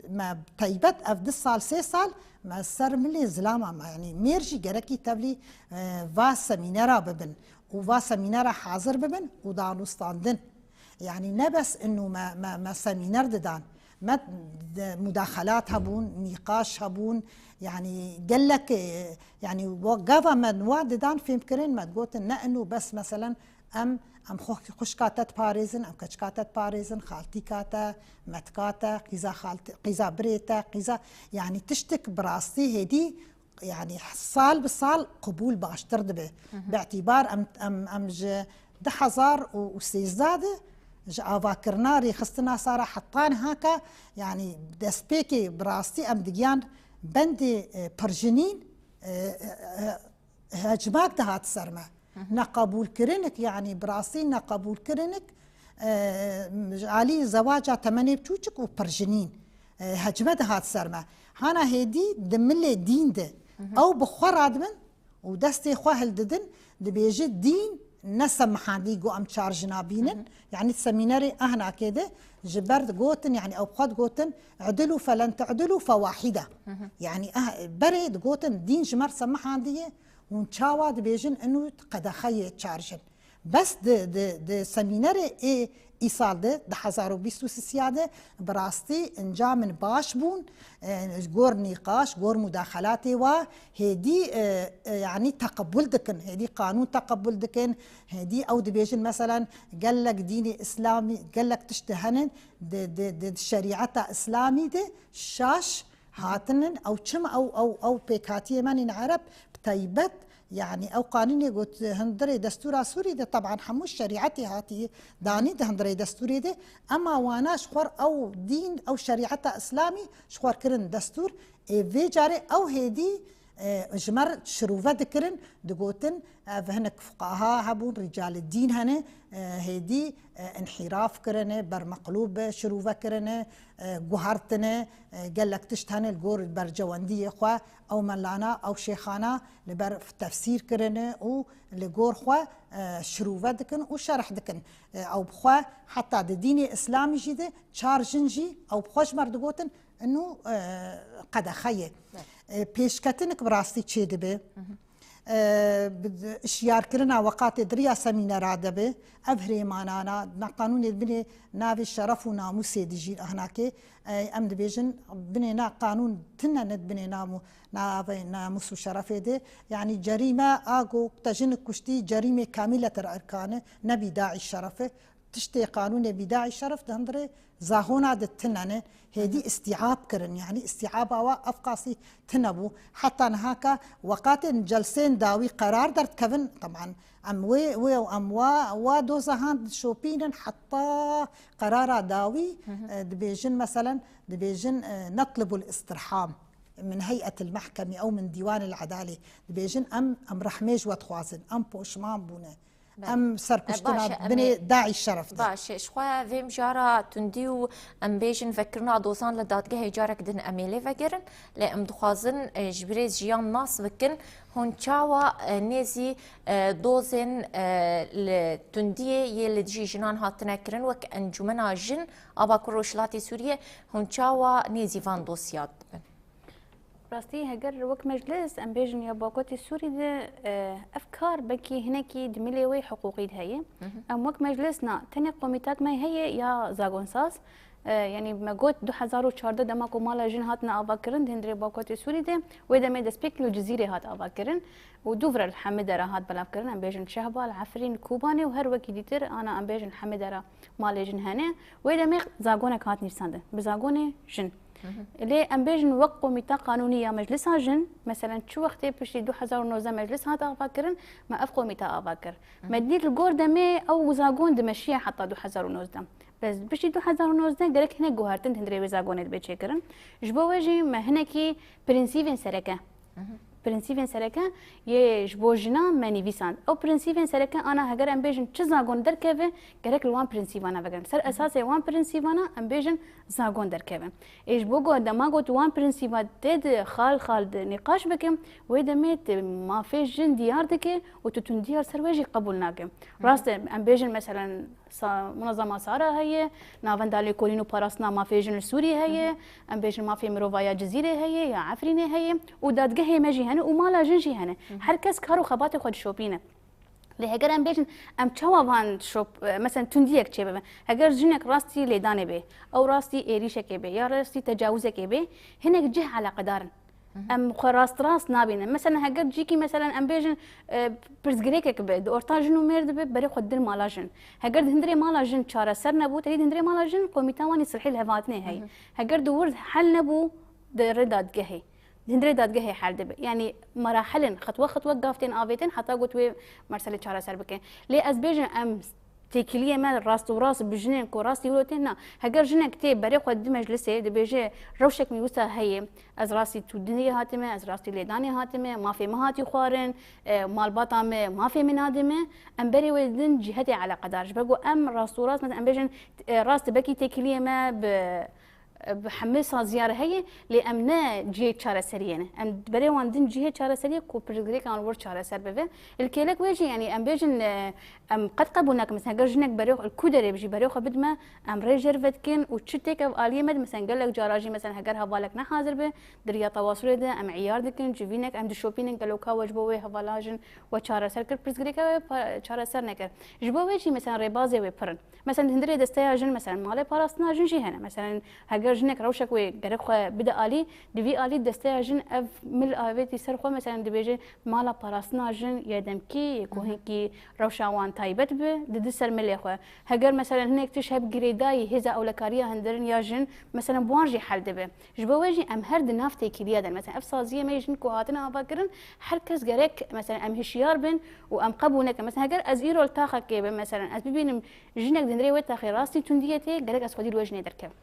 me teybet ev du sal, sê sal me ser milê zilama me, yanî mêr jî gerekî tevlî, e, va semînera bibin û va semînera hazir bibin û danûstandin. Yanî ne bes inu me, me, me semîner didan. Me de mudaxelat hebûn, nîqaş hebûn. Yanî gelek, e, yanî wa-, gava me wa didan fêmkirin, me digotin ne inu bes, meselen, em, em xwe xwişka te diparêzin, em keçika te diparêzin, xaltîka te, metika te, qîza xalti-, qîza birê te, qîza, yanî tiştik bi rastî hêdî yanî sal bi sal qubûl baştir dibe. Bi îtîbar em, em, em ji du hezar û sêzdeh de ji avakirina rêxistina sara heta nihaka, yanî destpêkê bi rastî em digiyan bendê, e, pirjinîn, e, e, e, hecmak dihat ser me. Neqebûlkirinik, yanî bi rastî neqebûlkirinik, e, ji alî zewaca temenê çûçik û pirjinîn, e, hecme dihat ser me. Hana hêdî di milê dîn de ew bi xwe radibin û destê xwe hildidin, dibêje dîn, nesemihandî ku em çar jina bînin. Yanî semînerê Ehnakê de ji ber digotin, yanî ew bi xwe digotin, "Idilû felen te'dilû fewahîde." Yanî eh, berê digotin, dîn ji me re semihandiye, hûn çawa dibêjin inu qedexeyê çar jin? Bes di, di, di semînerê ê îsal de, di hezar û bîst û sisiya de, bi rastî inca min baş bûn, e, gor nîqaş, gor mudaxelatê wa, hêdî, e, e, yanî teqebul dikin, hêdî qanûn teqebul dikin, hêdî ew dibêjin, meselen, gelek dînê îslamî, gelek tişt hene di, di, di, di şerîeta îslamî de şaş hatinin, ew çim ew, ew, ew pêkhatiyê me nîn Ereb, bi taybet, yanî ew qanûnê got hundirê destûra Sûrî de, teban hemû şerîetê hatiye danî di hundirê destûrê de, ema wana ji xwe ew dîn, ew şerîeta îslamî ji xwe kirin destûr. Ê vê carê ew hêdî, e, ji me re şirove dikirin, digotin, ev hinek fuqaha hebûn, rîcalê dîn hene, e, hêdî, e, înhîraf kirine, bermeqlûb şirove kirine, e, guhertine, e, gelek tişt hene li gor bercewendiyê xwe, ew melana, ew şêxana li ber tefsîr kirine û li gor xwe, e, şirove dikin û şerh dikin. E, ew bi xwe heta di dînê îslamî jî de çar jin jî ew bi xwe ji me re digotin, inu, e, qedexe ye. E, pêşketinik bi rastî çêdibe. E, bi-, işyarkirina weqatê di riya semînera de be, ev hirêmanana, na qanûnê binê navê şeref û namûsê dijîn ahnakê, e, em dibêjin binê na qanûn tine ne binê nam û navê namûs û şerefê de. Yanî cerîme a ku te jinik kuştî cerîmê kamîletir erkane, nebî daî şerefe. Tiştê qanûnê bîdaî şeref di hundirê zahona de tine ne. Hêdî îstîab kirin, yanî îstîaba wa ev qasî tine bû. Heta niha ka weqatên celsên dawî qerar derdikevin, teban em wê, wê û em wa, wa dozahan dişopînin heta qerara dawî, e, dibêjin, meselen, dibêjin, e, "Netlibul istirham min heyetil mehkemî ew min dîwanil edalê." Dibêjin, "Em, em rehmê ji we dixwazin, em poşman bûne." Belê. Em serkuştina E, baş e, em binê ê daîş şeref de. Baş e, ji xwe vê mijara tundî û em bêjin vekirina dozan li dadgehê carek din em ê lê vegerin. Lê em dixwazin, e, ji birêz Jiyan nas bikin. Hûn çawa, e, nêzî, e, dozên, e, li tundiyê yê li dijî jinan hatine kirin wek Encûmena Jin a Bakur Rojhilatê Sûriyê, hûn çawa nêzî van dosya dibin? Rastî, heger wek meclis, em bêjin ya Bakurê Sûrî de, e, ev kar belkî hinekî di milê wê hiqûqî de heye. Em wek meclis na, tenê komîtak me heye ya zagonsaz. E, yanî me got du hezar û çardeh dema ku mala jin hatine avakirin di hundirê Bakurê Sûrî de, wê demê destpêk li Cizîrê hat avakirin û dûvre li hemî dera hat belavkirin. Em bêjin Şehba, li Efrîn, Kobanê û her wekî dîtir ana em bêjin hemî dera malê jin hene. Wê demê zagonek hat nivîsandin bi zagonê jin. Lê em bêjin wek komîta qanûnî ya meclisa jin, meselen çi wextê piştî du hezar û nozdeh meclis hat avakirin, me ev komîta ava kir. Me dît li gor demê ew zagon dimeşiye heta du hezar û nozdeh. Bes piştî du hezar û nozdeh gerek hinek guhertin di hundirê wê zagonê dibe çêkirin. Ji bo wê jî me hinekî prensîbên sereke, prensîbên sereke yê ji bo jinan me nivîsand. Ew prensîbên sereke ana heger em bêjin çi zagon derkeve, gerek li wan prensîbana vegerin. Ser esasê wan prensîbana em bêjin zagon derkeve. Ê ji bo ku dema ku tu wan prensîba tê di xal xal di nîqaş bike, wê demê tu mafê jin diyar dike û tu tundiyar ser wê jî qebûl nake. Rast e, em bêjin meselen Sa-, Munezema Sara heye, Navenda Lêkolîn û Parastina Mafê Jin li Sûriyê heye, em bêjin Mafê Mirova ya Cizîrê heye, ya Efrînê heye û dadgehê me jî hene û mala jin jî hene. Her kes kar û xebatê xwe dişopîne. Lê heger em bêjin, em çawa van şop, e, mesela tundiyek çêbibe? Heger jinek rastî lêdanê bê, ew rastî êrîşekê bê, ya rastî tecawizekê bê, hinek cih eleqedar in. Em xwe rast rast nabînin. Mesela heger cîkî, mesela em bêjin, e, pirsgirêkek be, di orta jin û mêr dibe, berê xwe didin mala jin. Heger di hundirê mala jin çareser nebû, tevî di hundirê mala jin komîta wan ê silhê li hev hatinê heye. Heger di wir hel nebû, di rê dadgehê. Di hundirê dadgehê hel dibe. Yanî merahil in, xetwe xetwe gav tên avêtin heta ku tu wê meselê çareser bike. Lê ez bêjim em têkiliyê me rast û rast bi jinên ku rastî wilo tên na. Heger jinek tê berê xwe di meclisê dibêje rewşek min wisa heye, ez rastî tundiyê hatime, ez rastî lêdanê hatime, mafê min hatî xwarin, e, malbata me mafê min nadime, em berê wê didin cîhetê eleqedar. Ji ber ku em rast û rast, mesela em bêjin, e, rast belkî têkiliyê me bi Bi hemû saziya re heye, lê em ne cihê çareseriyê ne. Em berê wan din cihê çareseriyê ku pirsgirêkan wir çareser bibe. Li kêlek wê jî, yanî em bêjin, e, em qet qebûl nakin. Mesela heger jinek berê xwe, li ku derê bijî, berê xwe bidime, em rê jê re vedikin û çi têk ev aliyê me de, mesela gelek cara jî, mesela heger hevalek ne hazir be, di riya tewasulê de em îyar dikin, civînek em dişopînin, gelo ka we ji bo wê hevala jin we çareser kir, pirsgirêka we pa-, çareser nekir. Ji bo wê jî, mesela rêbazê wê pir in. Mesela di hundirê desteya jin, mesela malê parastina jin jî hene. Mesela heger jinek rewşek wê gerek xwe bide alî, di vî alî desteya jin ev mil avêtî ser xwe, mesela dibêje mala parastina jin yê demkî, yê ku hinkî rewşa wan taybet bi, didi ser milê xwe. Heger mesela hinek tişt heb girêdayî hêza ewlekariya hundirin ya jin, mesela bi wan jî hel dibe. Ji bo wê jî em her di nav têkiliya de ne. Mesela ev saziyê me yê jin ku hatine avakirin, her kes gerek mesela em hişyar bin û em qebûl nekin. Mesela heger ez îro li taxekê bim, mesela ez bibînim jinek di hundirê wê taxê rastî tundiyê tê, gerek ez xwedî li wê jinê derkevim.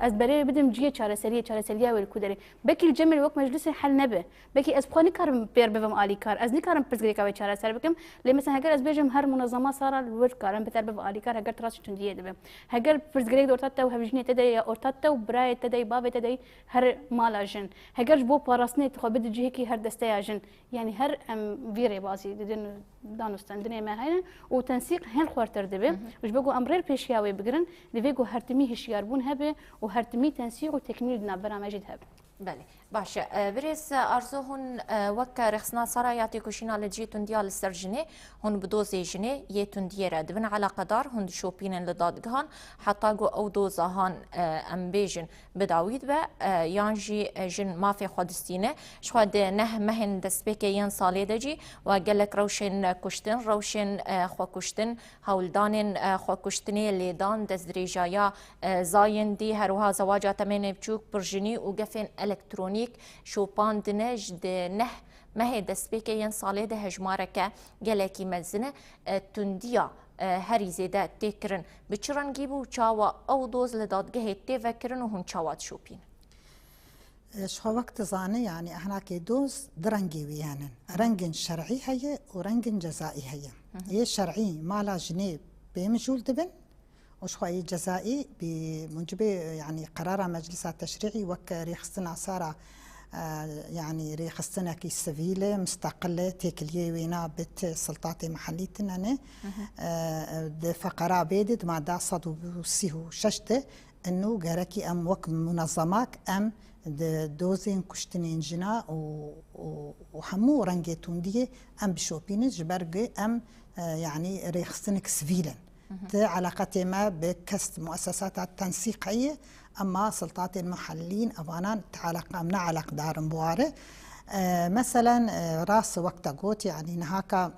Ez berê wê bidim cihê çareseriyê, çareseriya wê li ku derê. Belkî li cem wek meclisê hel nebe. Belkî ez bi xwe nikarim pêr bivim alîkar. Ez nikarim pirsgirêka wê çareser bikim. Lê mesela heger ez bêjim her munezema sara li wir dikarim biter bive alîkar, heger tu rastî tundiyê dibe. Heger pirsgirêk di orta te û hevjînê te de ye, ya orta te û birayê te de ye, bavê te de ye, her mala jin. Heger ji bo parastinê tu xwe bide cihekî her desteya jin. Yanî her em vî rêbazî didin, danûstendinê me hene û tensîq hên xwertir dibe. Ji bo ku em rê pêşiya wê bigirin, divê ku her timî hişyarbûn hebe û her timî tensîq û tekmîl di navbera me jî de hebe. Belê. Baş e. E, birêz Arzu, hûn, e, wek rêxistina sara ya têkoşîna li dijî tundiya li ser jinê, hûn bi dozê jinê yê tundiyê re dibin eleqedar, hûn dişopînin li dadgehan, heta ku ew doza han, e, em bêjin bi dawî dibe, e, yan jî, e, jin mafê xwe distîne. Ji xwe di neh mehên destpêkê yên salê de jî we gelek rewşên kuştin, rewşên, e, xwekuştin, hewldanên, e, xwekuştinê, lêdan, destdirêjaya, e, zayendî, her wiha zewaca temênê biçûk, pirjinî û gefên elektronîk şopandine. Ji di neh mehê destpêkê yên salê de hejmareke gelekî mezin e, e, tundiya, e, herî zêde tê kirin. Bi çi rengî bû û çawa ew doz li dadgehê tê vekirin û hûn çawa dişopînin? E, ji xwe wek tu zanî, yanî ehnakê doz di rengê wî henin. Rengên şer'î heye û rengên cezaî heye. Yê şer'î mala jinê pê mijûl dibin û ji xwe yê cezaî bi mucibê, yanî qerara Meclisa Teşrî'î wek rêxistina sara, e, yanî rêxistinekî sivîl e, misteqil e, têkiliyê wêna bi ti siltatê mehellî tine ne. E, di feqera bê de, di madda sed û sî û şeş de, Ino gerekî em wek munezemak em di dozên kuştinên jina û, û, û hemû rengê tundiyê em bişopînin, ji ber ku em, e, yanî rêxistinek sivîl in. Ti eleqetê me bi kes muesesata tensîq heye, ema siltatên muhellîn evanan ti eleq-, em ne eleqdar in bi ware. E, meselen, e, rast wek te got, yanî nihaka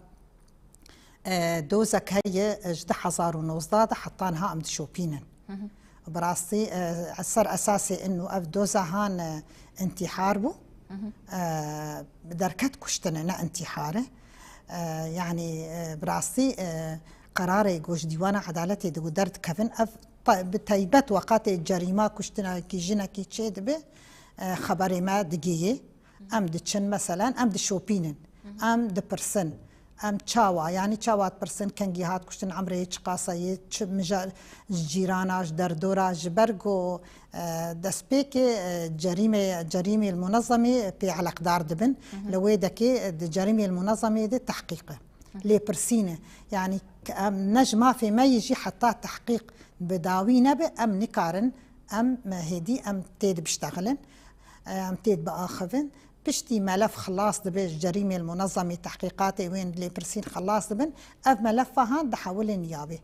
E, dozek heye, e, ji du hezar û nozdeh de heta niha em dişopînin. Bi rastî, e, ser esasê ino ev doza han, e, întîhar bû. E, derket kuştine, ne întîhar e. E, yanî, e, bi rastî, e, qerarê ku ji Dîwana Edaletê de ku derdikevin, ev te-, bi teybet weqatê cerîma kuştinekî jinekî çêdibe, e, xeberê me digihê. Em diçin, meselen, em dişopînin. Em dipirsin. Em çawa, yanî çawa dipirsin, kengî hat kuştin, emrê yê çiqasa ye, çi mija-, ji cîrana, ji derdora, ji ber ku, e, destpêkê, e, cerîmê, cerîmê li munezemî pê eleqdar dibin. Li wê dekê, e, di cerîmê li munezemê de tehqîq e. Lêpirsîn e. Yanî em ne ji mafê me yî jî heta tehqîq bi dawî nebe, em nikarin, em hêdî em tê de biştexilin, em tê de biaxivin. Piştî melef xilas dibe, ji cerîmê li munezemî tehqîqatê wên lêpirsîn xilas dibin, ev melefa han dihewilin niyabê.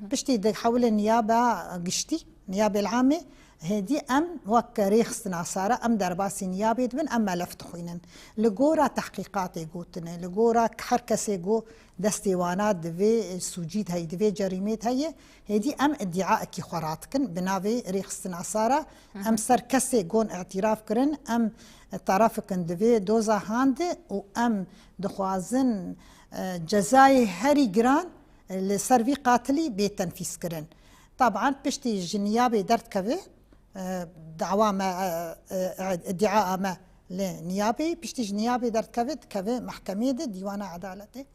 Piştî dihewilin niyaba giştî, niyabê li amê, hêdî em wek rêxistina sara, em derbasî niyabê dibin, em melef dixwînin. Li gora tehqîqatê gotine, li gora her kesê got destê wana di vê sûcî de heye, di vê cerîmê de heye, hêdî em îdîaekî xwe radikin, bi navê rêxistina sara, em ser kesê gon îtîraf kirin, em terefik in di vê doza han de û em dixwazin, e, cezayê herî giran, e, li ser vî qatilî bê tenfîz kirin. Taban piştî ji niyabê derdikeve, e, dawa me, e, e, îdîa me li niyabê, piştî ji niyabê derdikeve, dikeve mehkemê de, Dîwana Edaletê.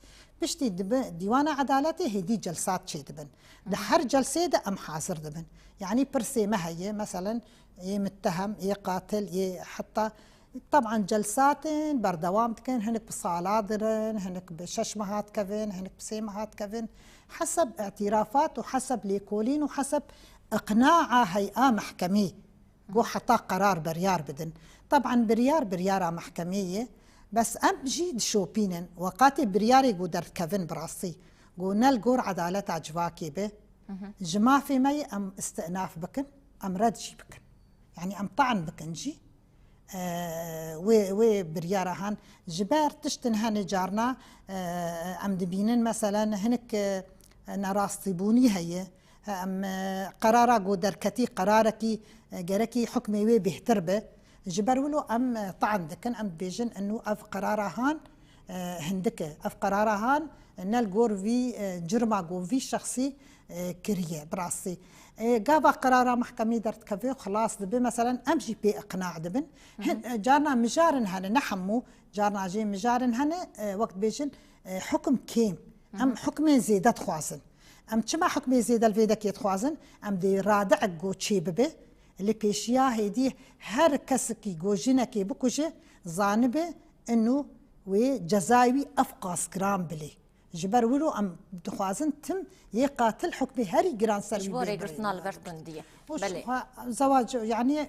Piştî dibi Dîwana Edaletê hêdî celsat çêdibin. Di her celsê de em hazir dibin. Yanî pirsê me heye, meselen, yê mittehem, yê qatil, yê heta, teban celsatên berdewam dikin, hinek bi sala dirin, hinek bi şeş meha dikevin, hinek bi sê meha dikevin. Heseb îtirafat û heseb lêkolîn û heseb iqnaa hey'a mehkemî. Ku heta qerar biryar bidin. Teban biryar, biryara mehkemê ye. Bes em jî dişopînin. Weqatê biryarê ku derdikevin bi rastî, ku ne li gor edaleta civakê be, ji mafê me ye em îstinaf bikin, em red jî bikin. Yanî em te'an bikin jî. Eee, wê, wê biryara han. Ji ber tiştin hene carna, eee, em dibînin, meselen, hinek, eee, nerastîbûnî heye. Em, e, qerara ku derketî, qerarekî, e, gerekî hukmê wê bêhtir be. Ji ber wilo em, e, te'an dikin, em dibêjin, inu ev qerara han, e, hindik e. Ev qerara han, e, ne li gor vî, e, cirma ku vî şexsî, e, kiriye, bi rastî. E, gava qerara mehkemî derdikeve, xilas dibe, meselen, em jî pê iqna dibin. Hin, e, carna mijarin hene, ne hemû, carna jê mijarin hene, e, wek dibêjin, e, hukum kêm. Em hukmên zêde dixwazin. Em çima hukmê zêde li vê dekê dixwazin? Em dê radi'ek go çê bibe, li pêşiya hêdî her kesekî go jinekê bikuje, zanibe inu wê cezayê wî ev qas giran bilê. Ji ber wilo em dixwazin tim yê qatil hukmê herî giran ser wî bê birê. Ji bo rêgirtina li ber tundiyê. Û ji xwe zewac, yanî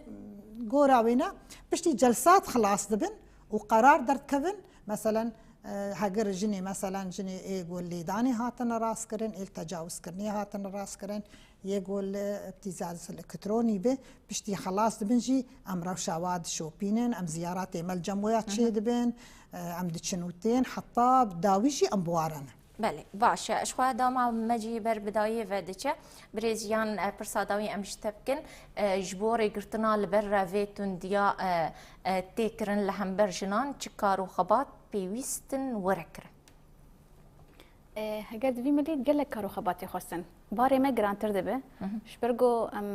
gora wêne piştî celsat xilas dibin û qerar derdikevin. Meselen, e, heger jinê, meselen, jinê ê ku lêdanê hatine rastkirin, ê li tecawizkirinê hatine rastkirin, yê ku li îbtîzaz elektronî be, piştî xelas dibin jî, em rewşa wa dişopînin, em ziyaratê me li cem wê ya çêdibin, e, em diçin û tên, heta dawî jî em bi wa re ne. Belê, baş e. Ji xwe dema me jî ber bi dawiyê ve diçe. Birêz Jiyan, e, pirsa dawî em ji te bikin. E, ji bo rêgirtina li ber re vê tundiya, e, e, tê kirin li hember jinan çi kar û xebat pêwîst in were kirin? E, heger di vî milî gelek kar û xebatê xwestin. Barê me girantir dibe. Ji ber ku em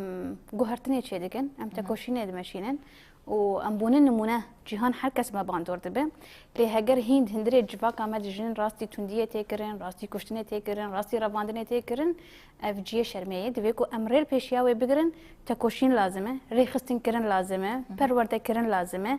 guhertinê çêdikin, em tekoşînê dimeşînin. Û em bûne nimûne, cîhan her kes me bandor dibe. Lê heger hîn di hundirê civaka me dijînin, rastî tundiyê tê kirin, rastî kuştinê tê kirin, rastî revandinê tê kirin, ev cihê şermê ye. Divê ku em rê li pêşiya wê bigirin, tekoşîn lazim e, rêxistinkirin lazim e, perwerdekirin lazim e.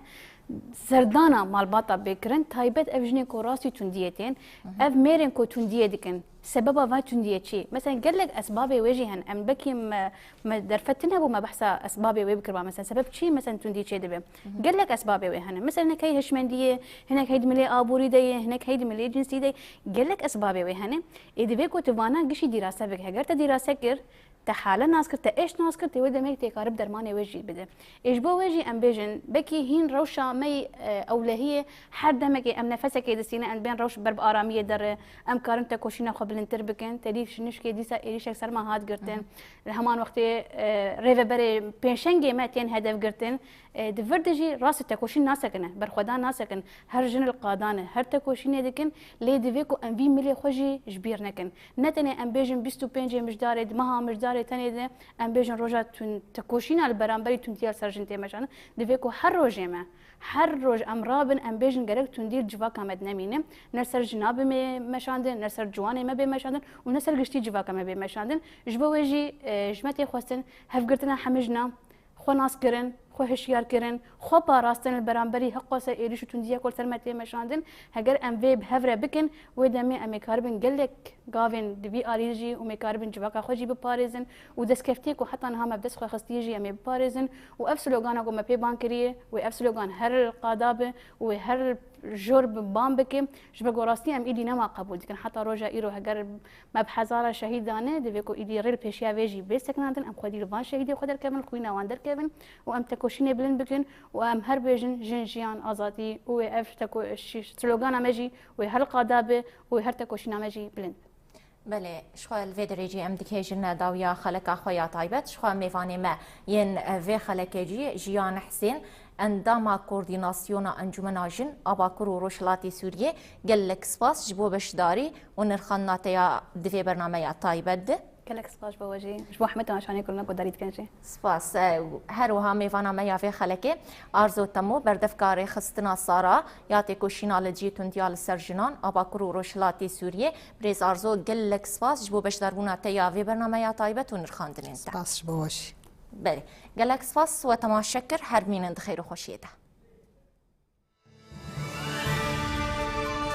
Serdana malbata bê kirin, taybet ev jinên ku rastî tundiyê tên, ev mêrên ku tundiyê dikin. Sebeba van tundiyê çi? Mesela gelek esbabê wê jî hene. Em belkî me, me derfet tune bû me behsa esbabê wê bikirba. Mesela sebeb çi? Mesela tundî çê dibe. Gelek esbabê wê hene. Mesela hinek hey hişmendî ye, hinek hey di milê aborî de ye, hinek hey di milê cinsî de ye. Gelek esbabê wê hene. Ê divê ku tu vana gişî dîrase bike. Heger te dîrase kir, te hale nas kir, te eş nas kir, tê wê demê tê karib dermanê wê jî bide. Ê ji bo wê jî em bêjin, belkî hîn rewşa me yî, e, ewlehiyê her demekê em nefesekê distîne, em bên rewş ber bi aramiyê dere, em karin tekoşîna xwe bilindtir bikin, te dî ji nişkê dîsa êrîşek ser me hat girtin. Li heman wextê, e, rêveberê pêşengê me tên hedef girtin. E, di vir de jî rastî tekoşîn nasekine, berxwedan nasekin. Her jin li qadan e, her tekoşînê dikin, lê divê ku em vî milê xwe jî ji bîr nekin. Ne tenê em bêjin bîst û pêncê mijdarê, di meha mijdarê tenê de em bêjin roja tund, tekoşîna li beramberî tundiya li ser jin tê meşandin. Divê ku her rojê me, her roj em rabin, em bêjin gerek tundî li civaka me dinemîne. Ne li ser jina bê me meşandin, ne li ser ciwanê me bê meşandin û ne ser giştî civaka me bê meşandin. Ji bo wê jî, e, ji me tê xwestin hevgirtina hemî jina, xwe nas kirin, xwe hişyar kirin, xwe parastin li beramberî hiqwese êrîş û tundiya ku li ser me tê meşandin. Heger em vê bi hev re bikin, wê demê em ê karibin gelek gavên di vî alî jî û em ê karibin civaka xwe jî biparêzin û destkeftiyê ku heta niha me bi dest xwe xistiye jî em ê biparêzin û ev slogana ku me pê bang kiriye wê ev slogan her qada be û wê her jor bi bang bike. Ji ber ku rastî em îdî nema qebûl dikin. Heta roja îro heger me bi hezara şehîd dane, divê ku îdî rê li pêşiya vê jî bê sekinandin, em xwedî li van şehîdê xwe derkevin, li xwîna wan derkevin û em tekoşînê bilind bikin û em her bêjin jin, jiyan, azadî û wê ev teko-, şi-, slogana me jî wê her qada be û wê her tekoşîna me jî bilind be. Belê, ji xwe li vê derê jî em dikêjin dawiya xeleka xwe ya taybet. Ji xwe mêvanê me yên vê xelekê jî Jiyan Hisên, endama Koordînasyona Encûmena Jin a Bakur û Rojhilatê Sûriyê, gelek spas ji bo beşdarî û nirxandina te ya di vê bernameya taybet de. Gelek spas ji bo we jî, ji bo hemû temaşevanên ku li me guhdarî dikin jî. Spas. Her wiha mêvana me ya vê xelekê Arzo Temo, berdevka rêxistina Sara ya têkoşîna li dijî tundiya li ser jinan a Bakur û Rojhilatê Sûriyê. Birêz Arzo, gelek spas ji bo beşdarbûna te ya vê bernameya taybet û nirxandinên te. Spas ji bo we jî. Belê. Gelek spas we temaşe kir, her bimînin di xêr û xweşiyê de.